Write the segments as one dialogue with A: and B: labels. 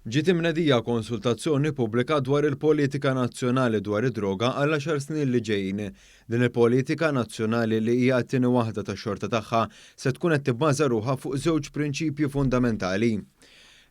A: Ġiet imnedija konsultazzjoni pubblika dwar il-politika nazzjonali dwar id-droga għall-għaxar snin li ġejjin. Din il-politika nazzjonali li hija t-tieni waħda tax-xorta tagħha se tkun qed tibbaża ruħha fuq żewġ prinċipji fundamentali.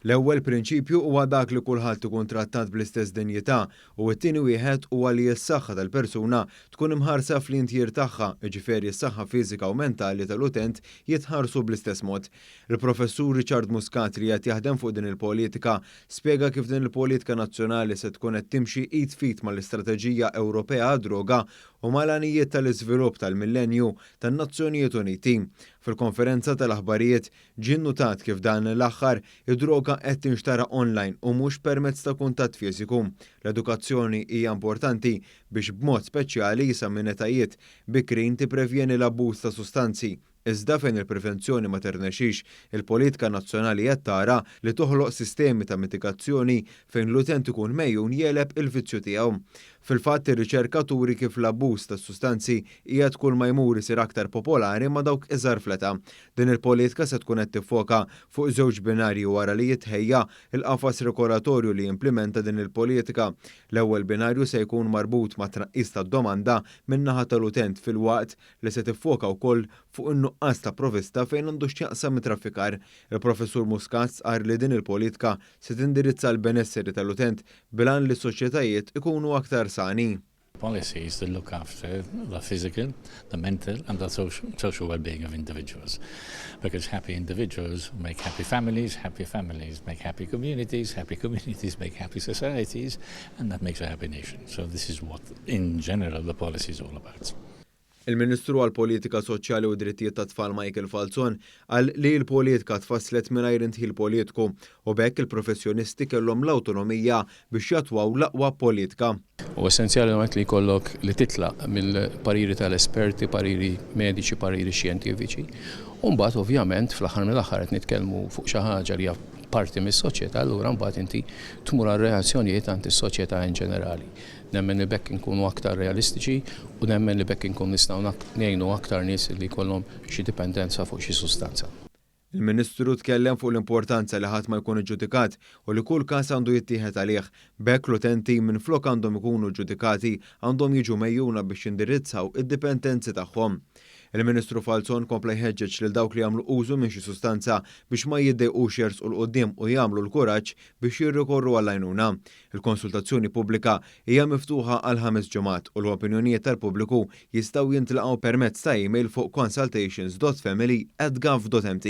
A: L-ewwel prinċipju huwa dak li kulħadd ikun trattat bl-istess dinjità u t-tieni wieħed huwa li s-saħħa tal-persuna tkun imħarsa fl-intier tagħha, jiġifieri s-saħħa fiżika u mentali tal-utent jitħarsu bl-istess mod. Il-Professur Richard Muscat li qed jaħdem fuq din il-politika spjega kif din il-politika nazzjonali se tkun qed timxi id f'id mal-Istrateġija Ewropea għad-Droga u mal-Għanijiet tal-Iżvilupp tal-Millenju tan-Nazzjonijiet Uniti. Fil-konferenza tal-aħbarijiet Ġie nnutat kif dan l-aħħar, id-droga qed tinxtara online u mhux permezz ta' kuntatt fiżiku. L-edukazzjoni hija importanti biex b'mod speċjali sa minn etajiet bikrin tipprevjeni l-abbuż ta' sustanzi. Iżda fejn il-prevenzjoni ma tirnexxix, il-politika nazzjonali qed tara li toħloq sistemi ta' mitigazzjoni fejn l-utent ikun megħjun jegħleb il-vizzju tiegħu. Fil-fatt, ir-riċerka turi kif l-abbuż tas-sustanzi qiegħed kull ma jmur isir aktar popolari ma' dawk iżgħar fl-età. Din il-politika se tkun qed tiffoka fuq żewġ binarji wara li jitħejja l-qafas regolatorju li jimplimenta din il-politika. L-ewwel binarju se jkun marbut mat-tnaqqis tad-domanda min-naħa tal-utent filwaqt li se tiffoka wkoll fuq in-nuqqas ta' provista fejn għandu x'jaqsam it-traffikar. Il-Professur Muscat stqarr li din il-politika se tindirizza l-benesseri tal-utent bil-għan li s-soċjetajiet ikunu aktar sani.
B: Policies that look after the physical, the mental and the social well-being of individuals. Because happy individuals make happy families, happy families make happy communities, happy communities make happy societies, and that makes a happy nation. So this is what, in general, the policy is all about.
A: Il-Ministru għall-Politika Soċjali u Drittijiet tat-Tfal Michael Falzon qal li l-politika tfasslet mingħajr indħil politiku u b'hekk il-professjonisti kellhom l-awtonomija biex jattwaw l-aqwa politika.
C: Huwa essenzjali l-għonet li jkollok li titlaq mill-pariri tal-esperti, pariri mediċi, pariri xjentifiċi. U mbagħad ovvjament fl-aħħar mill-aħħar qed nitkellmu fuq xi ħaġa li hija parti mis-soċjetà, allura mbagħad inti tmur għar-reazzjonijiet għand is-soċjetà in ġenerali. Nemmen li b'hekk inkunu aktar realistiċi u nemmen li b'hekk inkunu nistgħu ngħinu aktar nies li jkollhom xi dipendenza fuq xi sustanza.
A: Il-Ministru tkellem fuq l-importanza li ħadd ma jkun iġġudikat u li kull każ għandu jittieħed għalih. B'hekk l-utenti minflok għandhom ikunu ġġudikati għandhom jiġu megħjuna biex jindirizzaw id-dipendenzi tagħhom. Il-Ministru Falzon kompla jħeġġeġ lil dawk li jagħmlu użu minn xi sustanza biex ma jiddejqux jersqu 'l quddiem u jagħmlu l-kuraġġ biex jirrikorru għall-għajnuna. Il-konsultazzjoni pubblika hija miftuħa għal ħames ġimgħat u l-opinjonijiet tal-pubbliku jistgħu jintlaqgħu permezz ta' email fuq consultations.family@gov.mt.